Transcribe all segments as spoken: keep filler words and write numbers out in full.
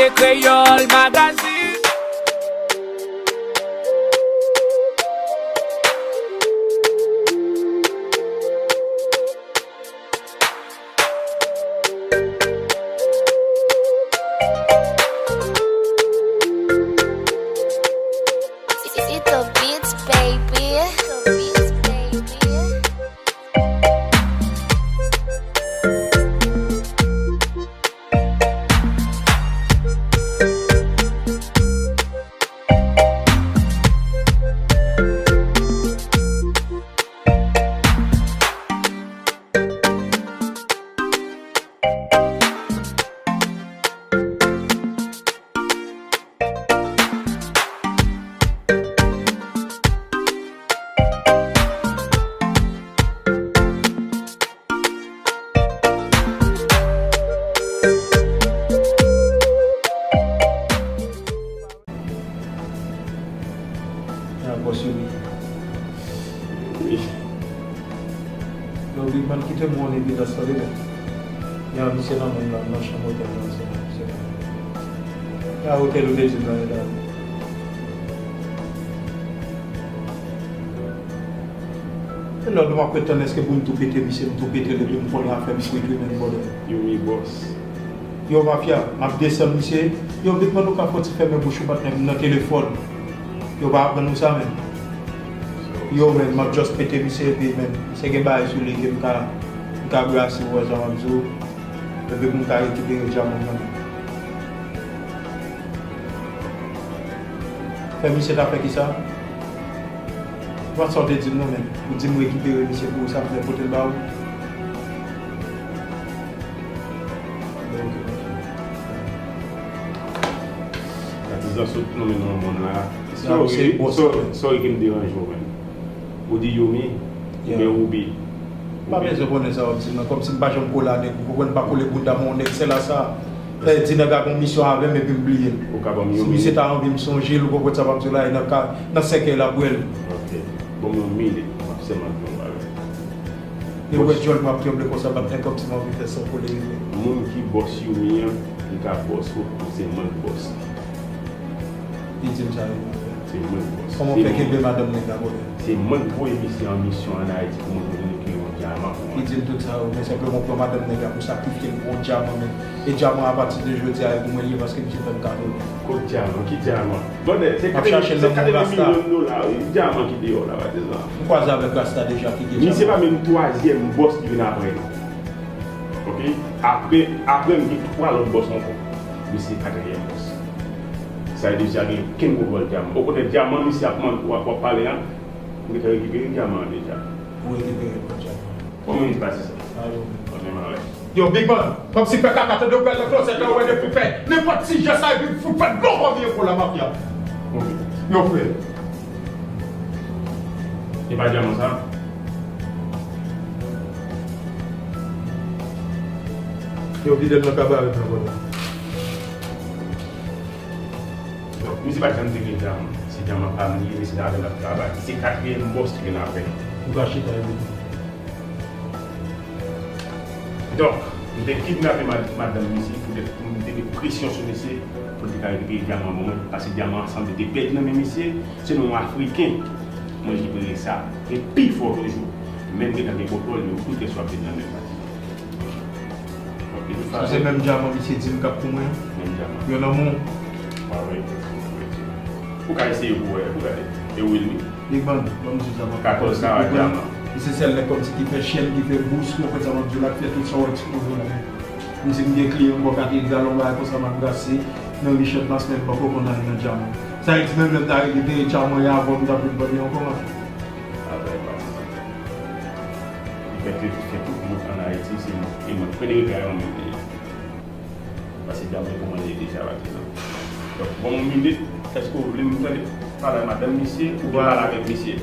Kreyòl Magazine. Tito Beats, baby. Tito Beats, baby. Ya, bòs Yomi. Wi. Yo, Big Man, kite m wè evidans tande, men. Ya, misye nan menm nan, nan chanm otèl la, se la, se la. Ya, otèl ou te di m nan, e la. E lòd ou m ap ret tann, èske pou m tou pete misye, m tou pete l epi m konnen afè m frit wi menm bòdè. Yomi bòs. Yo mafya, m ap desann misye. Yo Big Man ou ka fò ti fèmen bouch ou patnè m nan telefòn. Yo pa aprann ou sa menm. Yo menm, m ap just pete misye epi menm, misye gen bagay sou li ke m ka, m ka brase ou wè sa m ap di w. Epi pou m ka rekipere dyaman m nan men. Fè misye ta fè kisa? Ou pa sa w te di m non men. Ou di m rekipere misye pou ou, sa m fè pote l ba ou. Atizan sot nan men yon moun la. Sorry, sorry ke m deranje w men. Ou di Yomi, oubyen Ruby. Pa bezwen konnen sa w ap di m nan, kòmsi m pa janm kole a nèg, ou konprann, m pa kole bounda m yon nèg, sèl a sa. Fè di nèg la gon misyon avè m epi m bliye l. Si misye ta anvi m sonje l, ou konprann sa m ap di w la, e nan ka, nan sèkèy l ap wè l. Ok. Ban m yon minit, m ap sèlman di yon bagay. E wè djòl mwen ap tranble konsa, m ap fè kòmsi m anvi fè san kole rive. Moun ki bòs Yomi an, li ka bòs ou, ou se mwen k bòs. Li di m sa wi, monchè. Se mwen k bòs. Kòman w fè kenbe madanm nèg la, brother? Se mwen k voye misye an misyon ann Ayiti pou mwen vin rekile yon dyaman pou mwen. Li di m tout sa wi, men senpleman w pran madanm nèg la pou sakrifye l pou yon dyaman, men e dyaman an apati de jodi a e pou mwen li ye paske misye fè m kado l. Kot dyaman? Ki dyaman? Brother, se katreventi milyon dola wi, dyaman ki deyò la, patizan. M kwaze avèk Rasta deja ki gen dyaman. Misye pa menm twazyèm bòs ki vin apre m. Ok? Apre, apre m gen twa lòt bòs ankò. Misye katriyèm bòs. Sa vle di deja gen kenn kontwòl dyaman. Okontrè, dyaman misye ap mande w ap, w ap pale a, m gentan rekipere dyaman an deja. Ou rekipere kòb dyaman an. Kòman misye pase sa? Alo. Kòb dyaman an, wi. Yo, Big Man, kòmsi fè kaka tande w pral nan klozèt la, ou wè depi w fè nenpòt ti jès la epi w fout fè dlo kò vye kò la mafya. Ok. Yo, frè. E pa dyaman sa? Yo vide l nan kabarèt nan bòdè. Donk, misye pa t janm te gen dyaman. Se dyaman pa m li ye, misye t avè m ap travay. Se katriyèm bòs ki vin apre m. Ou ka chita epi. Donk, m te kidnape mad-, madanm misye poutèt m te met presyon sou misye pou l te ka rekipere dyaman ban mwen, paske dyaman an sanble te pèdi nan men misye, se nan yon Afriken mwen rekipere sa, e pi fò toujou. Men m gentan gen kontwòl yo, tout rès yo ap vin nan men m, patizan. Donk, de tout fason, se menm dyaman misye di m k ap pou mwen an? Menm dyaman. Yo nan men w? Ou ka eseye pou wè, pou gade. E wi l wi. Big Man, ban m di w sa, papa. Katòz karat dyaman. Li se sèl nèg kòmsi ki fè chèn, ki fè bous, ou konprann sa m ap di w la, ki fè tout sa w wè ti koze w la. M di m gen kliyan m bò katedral, yon bagay konsa m ap brase nan Richard Masmèt, m poko konn anyen nan dyaman. Sa vle di menm lè m ta rekipere dyaman yo avan w, m t ap vin vann yo ankò, mafya. Avèk patizan. Li fè ke, fè tout moun ann Ayiti, se mwen, e mwen, Frederick Rayon menm li ye. Paske dam yo kòmande deja, patizan. Donk, ban m yon minit, èske w vle m tande pale ak madanm misye oubyen pale avèk misye?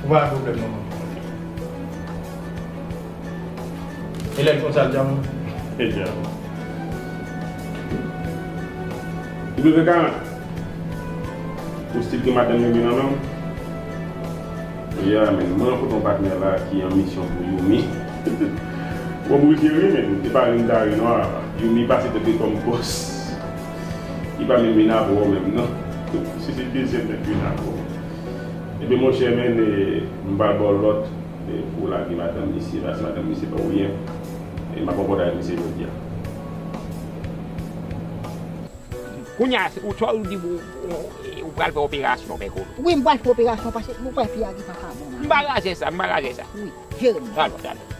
Ou pa gen pwoblèm, manman. E lè l konsa l dyaman? E dyaman. W karant. Ou still gen madanm Yomi nan men w? Ya, men, mwen rankontre yon patnè la ki an misyon pou Yomi. W oblije ri, men, e pa ri m ta ri non, apa. Yomi pase tèt li kòm bòs. Li pa menm vin apre w menm, non. Se, se dezyèm nèg ki vin apre w. Ebyen, monchè, men, e, m pral ba w lòt, e, pou w lage madanm misye, paske madanm misye pa w byen. E m ap anpòte avèk misye jodi a. Kounye a, ou, sa w di, ou, ou, ou pral fè operasyon, men, Kolo. Wi, m pral fè operasyon, paske nou wè fi a gentan pa bon, la. M pa raje sa, m pa raje sa. Wi, jere m. Alò, alò.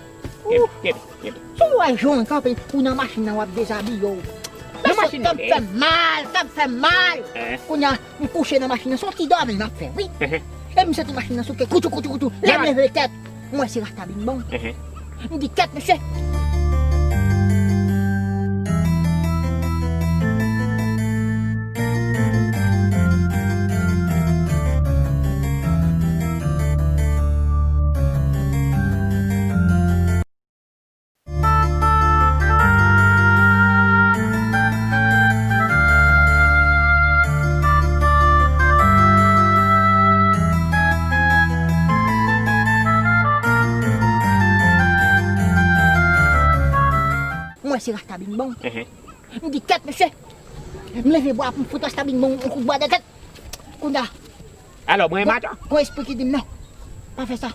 Kenbe, kenbe, kenbe. Si w wè jan w kanpe, ou nan machin nan, w ap dezabiye w. Nan machin nan, tèt ap fè m mal, tèt ap fè m mal. Kounye a, m kouche nan machin nan, se yon ti dòmi m ap fè, wi. E m santi machin nan souke, koutou, koutou, koutou. Lè m leve tèt, m wè se rasta Big Bang. M di, kèt, mesye. M wè se rasta Big Bang. M di, kèt, mesye. M leve bwa pou m fout rasta Big Bang yon kout bwa nan tèt. Kounye a, Alò, mwen renmen ato. Gon espri ki di m non. Pa fè sa.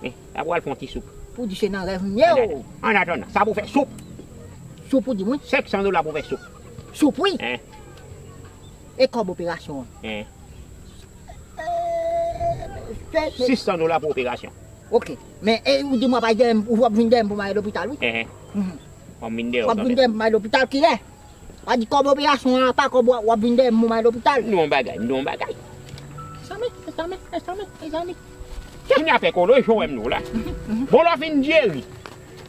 Eh, sa pou al fè yon ti soup. Pou di se nan rèv m ye o. An atandan, sa pou fè soup. Soup ou di mwen? Senk san dola pou fè soup. Soup, wi. Hein? E kòb operasyon an? Hein? Sis san dola pou operasyon. Ok. Men, e, ou di m w ap al dèyè m, w ap vin dèyè m pou m ale lopital, wi. Hein, hein. W ap vin dèyè w kanmenm. W ap vin dèyè m pou m ale lopital, kilè? Pa di kòb operasyon an, pa kòb w ap vin dèyè m pou m al lopital. M di w yon bagay, m di w yon bagay. Mezanmi, mezanmi, mezanmi, mezanmi. Kounye a fè Kolo, jan w wè m nou la. Bon, lè w fin jere,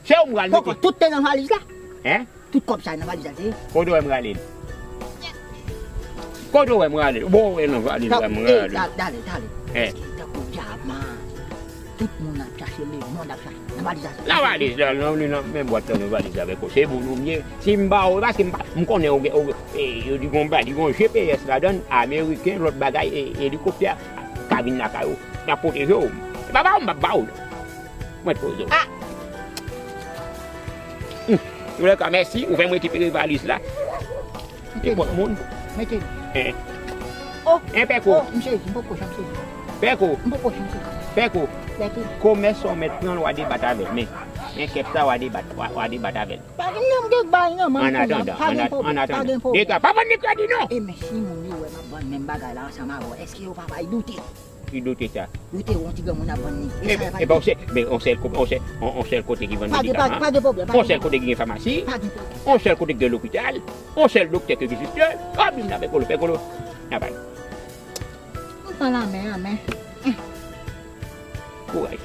se ou m pral mete. Poko, tout te nan valiz la? Hein? Tout kòb sa nan valiz la, se? Kote w wè m rale l? Kote w wè m rale l? Bon, w wè nan valiz la m rale l. Dale, dale, dale. Tankou dyaman. Tout moun ap chache, lemonn ap chache. Nan valiz la. Nan valiz la, nan, li nan menm bwat la, nan valiz la avèk ou. Se pou nou m ye. Si m ba ou, e paske m pa, m konnen ou gen, ou, e, yo di gon ba, di gon G P S ladann, ameriken, lòt bagay, e, elikoptè ka vin lakay ou. N ap pwoteje w. E pa ba ou, m p ap ba ou. Mwen poze w. Ah! Hum. Toulèka, mèsi, ou fè m rekipere valiz la. Nenpòt moun. Mete li. Hein. Oh. Hein, Peko. Oh, m sezi, m poko janm sezi. Peko. M poko janm sezi. Peko. Peko. Komès sa w mèt pran l, w a debat avè l. Men, men kèp sa w a debat, w a, w a debat avè l. Pa gen, m gen bay nan men. An atandan, an atandan. Pa gen pwoblèm. Dega, pa ban li kredi non. E men si moun yo wè m ap vann menm bagay la ansanm avè w, èske yo pa pral doute? Ki dote sa? Yo te wè yon ti granmoun ap vann li. E sa pa gen. Ebyen, on sèl, men on sèl ko-, on sèl, on, on sèl kote ki vann medikaman. Pa gen, pa gen pwoblèm, pa gen pwoblèm. On sèl kote ki gen famasi. Pa gen pwoblèm. On sèl kote ki gen lopital. On sèl doktè ki egziste. Kòb li m nan Pekolo, Pekolo. N ap al. M pran lanmen an, men. Kouraj.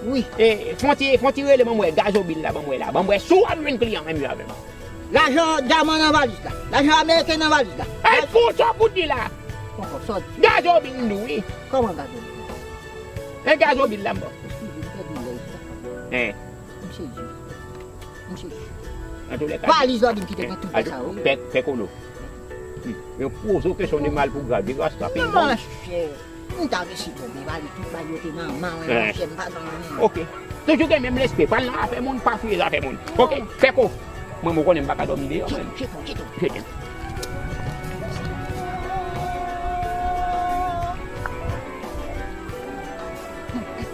Wi. E, fè yon ti, fè yon ti rele, ban m wè gazobil la, ban m wè la. Ban m wè si w ap jwenn kliyan menm jan avè m. Lajan dyaman nan valiz la. Lajan ameriken nan valiz la. Ay, pou sa w pou di la. Poko sòti. Gazobil m di w wi. Kòman gazobil? E gazobil la m ba w. Eskize m, pèdi lè sa. Hein. M sezi. M sezi. Antoulèka. Valiz la di m ki te gen tout sa yo. Pè, Pekolo. Hmm. Yo poze w kesyon de mal pou grav, de rasta, peyizan. Non, monchè. M ta resi tonbe, valiz, tout bagay yo te nan men w, monchè, m pa nan anyen. Ok. Toujou gen menm lespri. Pa al nan afè moun, pa fouye zafè moun. Ok, Peko. Mwen, mwen konnen m pa ka dòmi deyò, mwen. Chito, chito. Chito.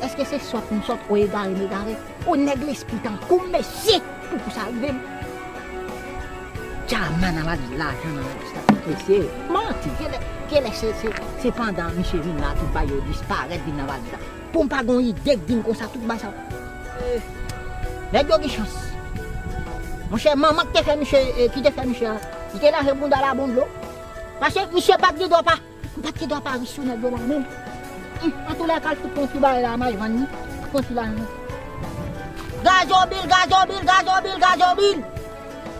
Èske se sòt m sòt, ou egare m egare? O nèg lespri tankou m, mesye, pou kou sa rive m. Dyaman nan valiz, lajan nan valiz la, mesye. Manti, genlè, genlè se, se, se pandan misye vin la, tout bagay yo disparèt vin nan valiz la. Pou m pa gon ide k di m konsa, tout bagay sa. Eh, nèg yo gen chans. Monchè, manman ki te fè misye, eh, ki te fè misye a, li te lave bounda l a bon dlo. Paske misye pa t gen dwa pa M pa t gen dwa pa ri sou nèg yo la menm. Hum, antoulèka, l fout pran ti bagay la, m al vann li. Pran ti lajan. Gazobil, gazobil, gazobil, gazobil!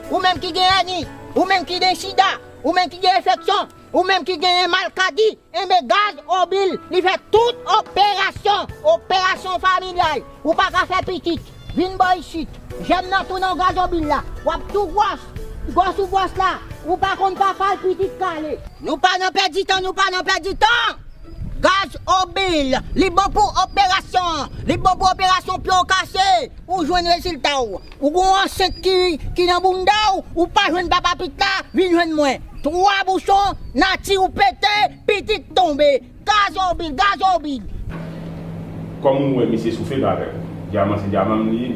Ou menm ki gen èni, ou menm ki gen sida, ou menm ki gen enfeksyon, ou menm ki gen maladi, enben gazobil, li fè tout operasyon, operasyon familyal. Ou pa ka fè pitit. Vin bò isit. Jèm nan tou nan gazobil la. W ap tou gwòs. Gwòs ou gwòs la. Ou pa konn pa fè l pitit kale. Nou pa nan pèdi tan, nou pa nan pèdi tan. Gaz Obil, li bon pou operasyon. Li bon pou operasyon pye w kase. Ou jwenn rezilta w. Ou gon ansent ki, ki nan bounda w, ou pa jwenn papa pitit la, vin jwenn mwen. Twa bouchon, nati w pete, pitit tonbe. Gaz Obil, Gaz Obil. Kòm ou wè misye sou fed avèk ou. Dyaman se dyaman m li ye,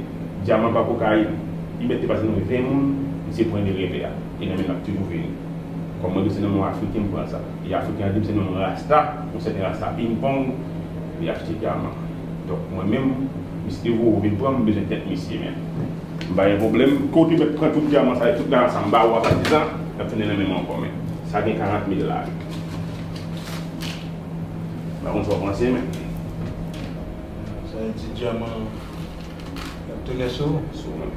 dyaman pa kokayin. Li mèt te pase nan men ven moun, misye pran de revè a. E nan men l ap toujou vini. Kòm mwen tou se nan men yon Afriken m pran sa. E Afriken an di m se nan men yon rasta, yon sèten rasta pingpong, li achte dyaman. Donk mwen menm, misye te voye w vin pran m, m bezwen tèt misye menm. M pa gen pwoblèm, kote mèt pran tout dyaman sa, tout dyaman sa, m ba ou a patizan, l ap tounen nan men m ankò, men sa gen karant mil la. M pa konn sa w panse, men. Sa vle di dyaman y ap tounen sou ou? Sou mwen.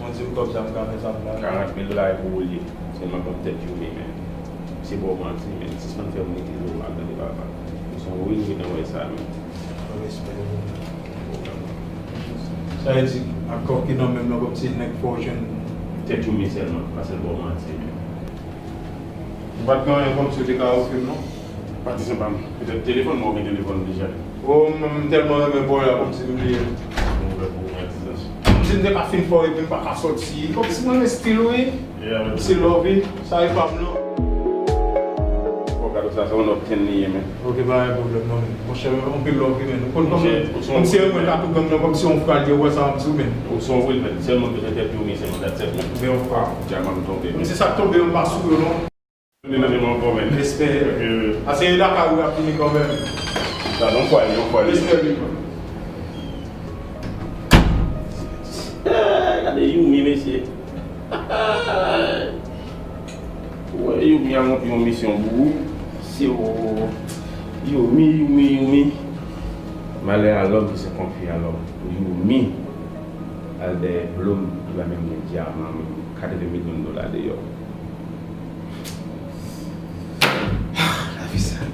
Mwen di m kòb sa m ka fè sa m vle. Karant mil dola e pou ou l ye. Sèlman ban m tèt Youmi, men. Se ba w manti, men. Sispann fè moun itilize w mal, tande papa. Ou se yon real nigga nan wè sa, men. Respè. Sa vle di, ak kòb ki nan men m nan, kòmsi nèg fè w jwenn. Tèt Youmi sèlman, pase l ba w manti, men. Ou pa t gen anyen kòmsi w te ka ofri m, non? Patizan pa m. Petèt telefòn mwen, ou gen telefòn deja. O, m, m tèlman renmen bòy la kòmsi m bliye l. Mwen ouvè pou ou, patizan. Kòmsi m te ka fin fè w epi m pa ka sòti. Kòmsi m renmen stil ou, wi. Yeah, man. Se love, wi. Sa e pa m, non. Bon, gade sa, se yon lòt ten li ye, men. Ok, pa gen pwoblèm, non, men. Monchè, anpil love, wi, men. Ou konn kòman, monchè, ou se yon, kòmsi yon mwen ka tou gang nan, kòmsi yon fral yo, wè sa, m sou, men. Ou se yon real, men. Sèlman bezwen tèt yo, men, sèlman, that's it, men. Men, yon fwa. Dyaman m tonbe, men. Kòmsi sa k tonbe, yo pa sou yo, non. Vini nan men mwen ankò, men. Respè. Ase e lakay ou ap vini kanmenm. Gade, yon fwa, yon fwa. Respè, big man. Eh, gade Youmi, mesye. Ou wè, Youmi a monte yon misyon pou ou. Se ou. Youmi, Youmi, Youmi. Malè a lòm ki se konfi a lòm. Youmi al dèyè dlo m, li pa menm gen dyaman, menm katreven milyon dola deyò. Lavi sa.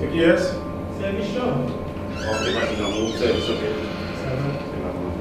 Se kiyès? Sèvis chan. Ok, pati nan moun, sèvis, ok. Sa va. Se pa moun.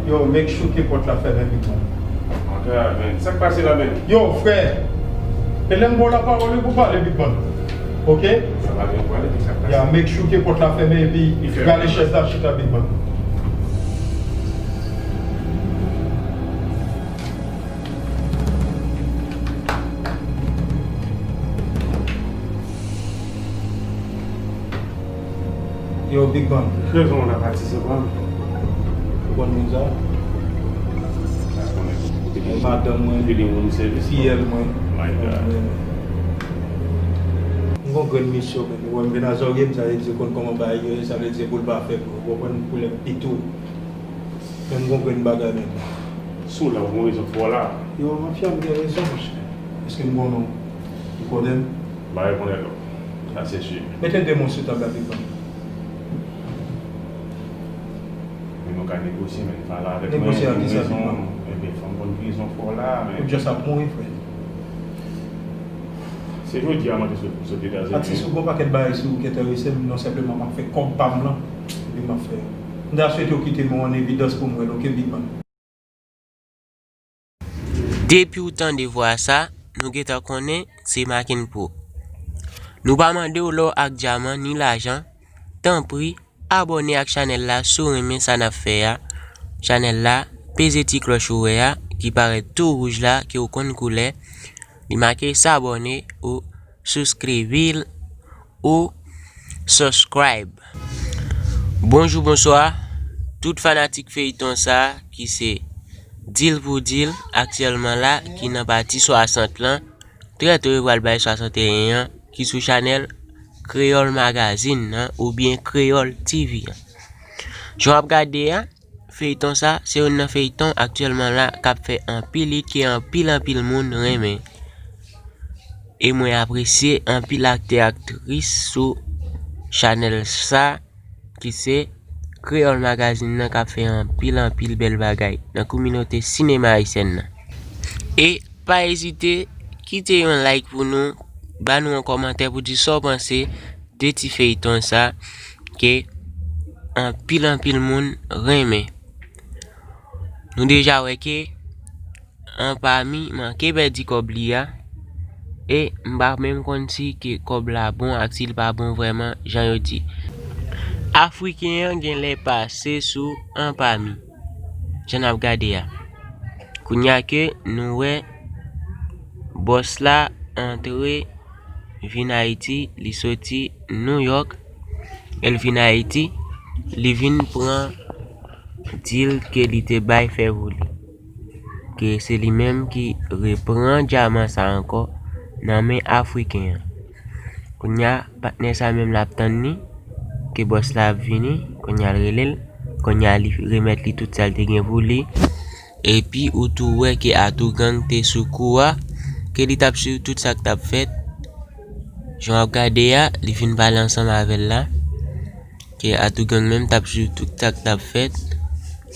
Yo, make sure ke pòt la fèmen, big man. Antre, men. Sa k pase la, men? Yo, frè. E lè m ba w lapawòl, wi, pou pale, big man. Ok? Sa pa gen pwoblèm, sa k pase? Ya, make sure ke pòt la fèmen epi rale chèz la chita, big man. Yo, big man. Ki rezon w nan pati se pran? Ou konn moun sa? Sa konnen. Ou te gen madanm mwen, ou te gen moun sèvis, fiyèl mwen. My God. M gon Konn misyon, men ou wè m vin a zòrye m, sa vle di konn kòman bagay yo ye, sa vle di pou l pa fè bri, ou konprann, pou lè m pete w. Men m konprann bagay menm. Si w la, ou gen rezon fò la. Yo, mafya, m gen rezon, monchè. Èske m konnen w? Ou konnen m? M pa rekonèt ou. Sa se si. Mete de mo sou tab la, Big Man. Men nou ka negosye, men pale avèk mwen. Negosye ak kisa, Big Man? Ebyen, fò m konn ki rezon fò la, men. Ou just ap mouri, frè. Se jodi a m antre sot, sot Etazini. Atis, ou gon pakèt bagay sou ou ki enterese m, non senpleman m ap fè kòb pa m lan, epi m ap fè. M ta swete w kite m an evidans pou m wè l, oke, Big Man? Depi w tande vwa sa, nou gentan konnen se Makin Pro. Nou pa mande w lò ak dyaman ni lajan, tanpri, abòne ak chanèl la si w renmen sa n ap fè a. Chanèl la, peze ti klòch ou wè a, ki parèt tou wouj la, ke w konn koulè. Li make s'abonner ou souscribir ou subscribe. Bonjou, bonswa, tout fanatik feyton sa ki se Deal pou Deal aktyèlman la, ki nan pati swasant lan. Trè to yo pral bay swasanteyen an, ki sou chanèl Kreyòl Magazine nan oubyen Kreyòl T V an. Jan w ap gade a, feyton sa, se youn nan feyton aktyèlman la k ap fè anpil it, ke anpil, anpil moun renmen. E mwen apresye anpil aktè, aktris sou chanèl sa, ki se Kreyòl Magazine nan, k ap fè anpil, anpil bèl bagay nan kominote sinema ayisyèn nan. E pa ezite, kite yon like pou nou, ba nou yon kòmantè pou di sa w panse de ti feyton sa, ke anpil, anpil moun renmen. Nou deja wè ke Anpami manke pèdi kòb li a, e m pa menm konn si ke kòb la bon ak si l pa bon vrèman, jan yo di. Afriken an genlè pase sou Anpami, jan n ap gade a. Kounye a ke nou wè bòs la antre vin Ayiti, li soti New York, e l vin Ayiti, li vin pran deal ke li te bay fè pou li. Ke se li menm ki repran dyaman sa ankò nan men Afriken an. Kounye a, patnè sa menm l ap tann li, ke bòs la ap vini, kounye a l rele l, kounye a li remèt li tout sa l te gen pou li. Epi ou tou wè ke Atougang te sou kou a, ke li t ap swiv tout sa k t ap fèt. Jan w ap gade a, li fin pale ansanm avè l la, ke Atougang menm t ap swiv tout sa k t ap fèt.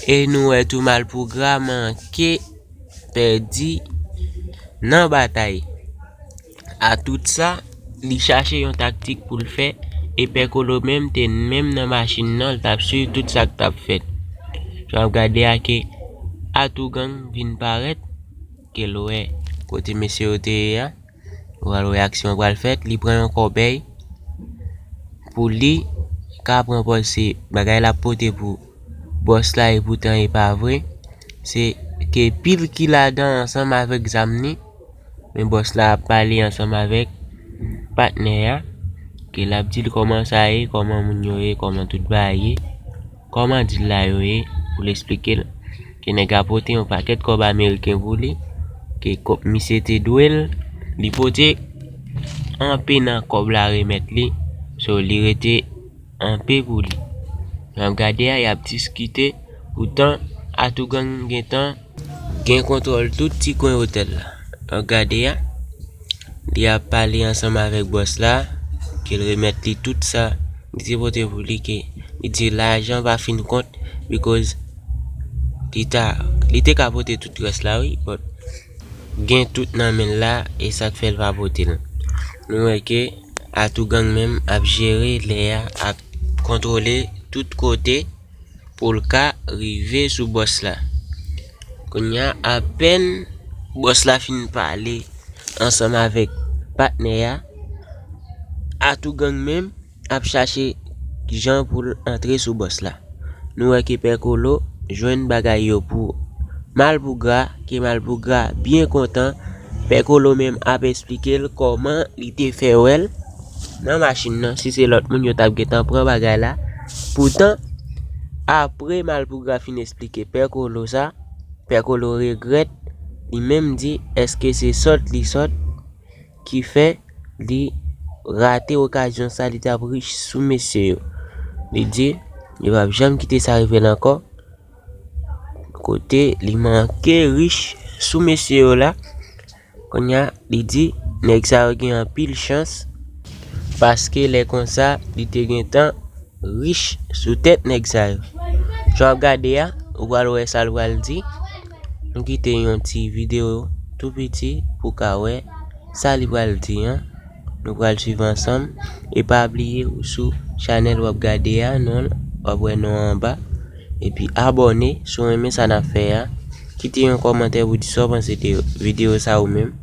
E nou wè tou Malpougra manke pèdi nan batay. A tout sa, li chache yon taktik pou l fè, e Pè Kolo menm te menm nan machin nan, l t ap swiv tout sa k t ap fèt. Jan w ap gade a ke Atougang vin parèt, ke l wè kote mesye yo te ye a, ou pral wè aksyon pral fèt, li pran yon kòbèy pou li ka pran pòz se bagay l ap pote pou bòs la, e poutan e pa vre. Se ke pil ki ladan ansanm avèk zam li, men bòs la ap pale ansanm avèk patnè a, ke l ap di l kòman sa ye, kòman moun yo ye, kòman tout bagay ye, kòman deal la yo ye, pou l esplike l ke nèg la pote yon pakèt kòb ameriken pou li, ke kòb misye te dwe l, li pote anpe nan kòb la remèt li, so li rete anpe pou li. Jan w ap gade a, y ap diskite, poutan Atougang gentan gen kontwòl tout ti kwen otèl la. W ap gade a, li ap pale ansanm avèk bòs la, ke l remèt li tout sa li te pote pou li, ke li di lajan pa fin kont, because li ta, li te ka pote tout rès la, wi, but gen tout nan men l la, e sa k fè l pa pote l. Nou wè ke Atougang menm ap jere lè a, ap kontwole tout kote pou l ka rive sou bòs la. Kounye a, apèn bòs la fin pale ansanm avèk patnè a, Atougang menm ap chache jan pou l antre sou bòs la. Nou wè ke Pè Kolo jwenn bagay yo pou Malpougra, ke Malpougra byen kontan. Pè Kolo menm ap esplike l kòman li te fè wè l nan machin nan, si se lòt moun yo t ap gentan pran bagay la. Poutan, apre Malpougra fin esplike Pè Kolo sa, Pè Kolo regrèt, li menm di èske se sòt li sòt ki fè li rate okazyon sa, li t ap rich sou mesye yo. Li di, li p ap janm kite sa rive l ankò. Kote li manke rich sou mesye yo la. Kounye a, li di, nèg sa yo gen anpil chans, paske lè konsa, li te gentan rich sou tèt nèg sa yo. Jan w ap gade a, ou pral wè sa l pral di. Nou kite yon ti videyo tou piti pou w ka wè sa li pral di an. Nou pral swiv ansanm. E pa bliye ou sou chanèl w ap gade a, non, w ap wè non an anba. Epi abòne si w renmen sa n ap fè a. Kite yon kòmantè pou di sa w panse de videyo sa ou menm.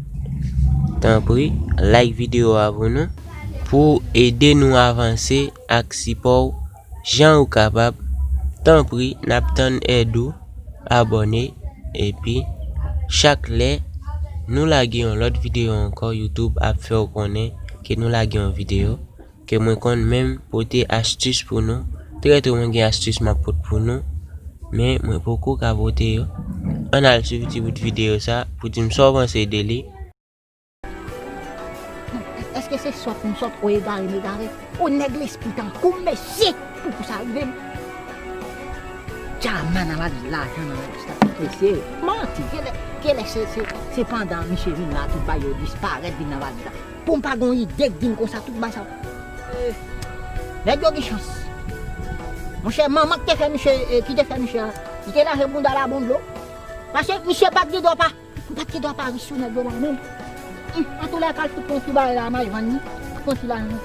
Tanpri, like videyo a pou nou. Pou ede nou avanse ak sipò w jan ou kapab, tanpri, n ap tann èd ou, abòne, epi chak lè nou lage yon lòt videyo ankò, YouTube ap fè w konnen ke nou lage yon videyo, ke mwen konn menm pote astis pou nou. Trè to mwen gen astis m ap pot pou nou, men mwen poko ka pote yo. Ann al swiv ti bout videyo sa pou di m sa w panse de li. Èske se sòt m sòt, o egare m egare? O nèg lespri tankou m, mesye! Pou, pou sa rive m. Djaman nan valiz, lajan nan valiz la, mesye! Manti! Genlè, genlè se, se, se pandan misye vin la, tout bagay yo disparèt vin nan valiz la. Pou m pa gon ide k di m konsa, tout bagay sa. Eh, nèg yo gen chans. Monchè, manman ki te fè misye, eh, ki te fè misye a, li te lave bounda l a bon dlo. Paske misye pa t gen dwa pa M pa t gen dwa pa ri sou nèg yo la menm. Hum, antoulèka, l fout pran ti bagay la, m al vann li. Fout pran ti lajan.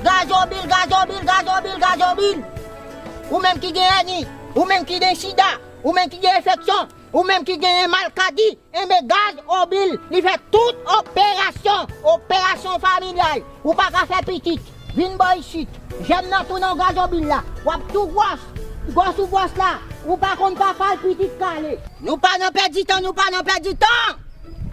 Gazobil, gazobil, gazobil, gazobil! Ou menm ki gen èni, ou menm ki gen sida, ou menm ki gen enfeksyon, ou menm ki gen malkadi, enben Gazobil, li fè tout operasyon, operasyon familyal. Ou pa ka fè pitit. Vin bò isit. Jèm nan tou nan Gazobil la. W ap tou gwòs. Gwòs ou gwòs la. Ou pa konn papa l, pitit kale. Nou pa nan pèdi tan, nou pa nan pèdi tan.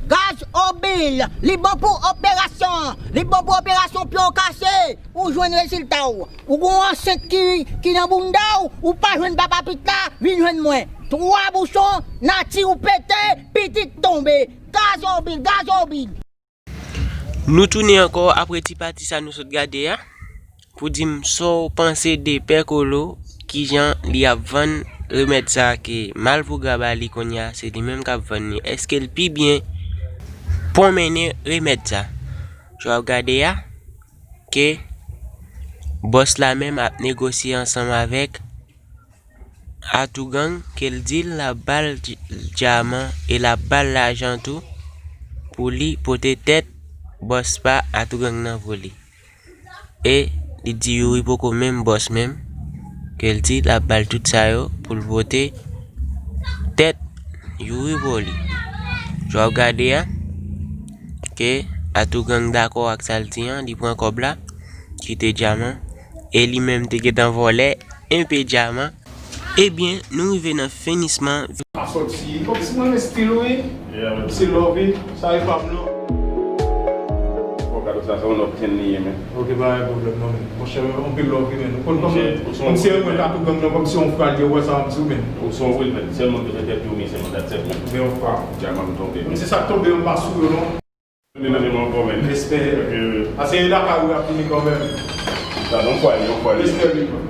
Gazobil, li bon pou operasyon. Li bon pou operasyon pye w kase. Ou jwenn rezilta w. Ou gon ansent ki, ki nan bounda w, ou pa jwenn papa pitit la, vin jwenn mwen. Twa bouchon, nati w pete, pitit tonbe. Gazobil, Gazobil. Nou tounen ankò apre ti pati sa nou sot gade a, pou di m sa w panse de Pè Kolo, kijan li ap vann remèd sa ke Malpougra ba li kounye a, se li menm k ap vann li. Èske l pi byen pwonmennen remèd sa? Jan w ap gade a, ke bòs la menm ap negosye ansanm avèk Atougang, ke l di l ap ba l dj-, dyaman e l ap ba l lajan tou pou li pote tèt bòs pa Atougang nan pou li. E li di Youri poko menm bòs menm, ke l di l ap ba l tout sa yo pou l pote tèt Youri pou li. Jan w ap gade a, ke Atougang dakò ak sa l di an, li pran kòb la, kite dyaman, e li menm te gentan vòlè enpe dyaman. Ebyen, nou rive nan finisman. Pa sòti, kòmsi mwen men stil ou, wi. Yeah, man. Se love, wi. Sa e pa m, non. Bon, kado sa, se yon nòt kenn li ye, men. Ok, pa gen pwoblèm, non, men. Monchè, anpil love, wi, men. Ou konn kòman, monchè, ou se yon, kòmsi e mwen ka tou gang, non, kòmsi yon frè, gen wè sa, m di w, men. Ou se yon real, men. Sèlman bezwen tèt Yomi, sèlman, that's it, men. Oubyen yon pa. Dyaman m tonbe, men. Men se sa k tonbe, m pa sou yo, non. Li nan men mwen ankò, men. Respè. Ok, wi. Ase e lakay ou y ap vini kanmenm. Sa, yon fwa li, yon fwa li. Respè, big man.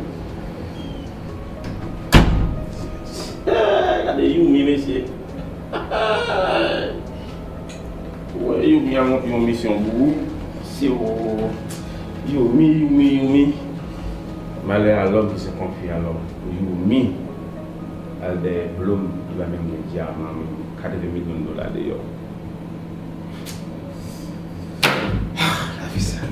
Eh, gade Youmi, mesye. Ou wè Youmi a monte yon misyon pou ou. Se ou. Youmi, Youmi, Youmi. Malè a lòm ki se konfi a lòm. Youmi. Al dèyè Blom, li pa menm gen dyaman, menm katreven milyon dola deyò. Ah, lavi sa.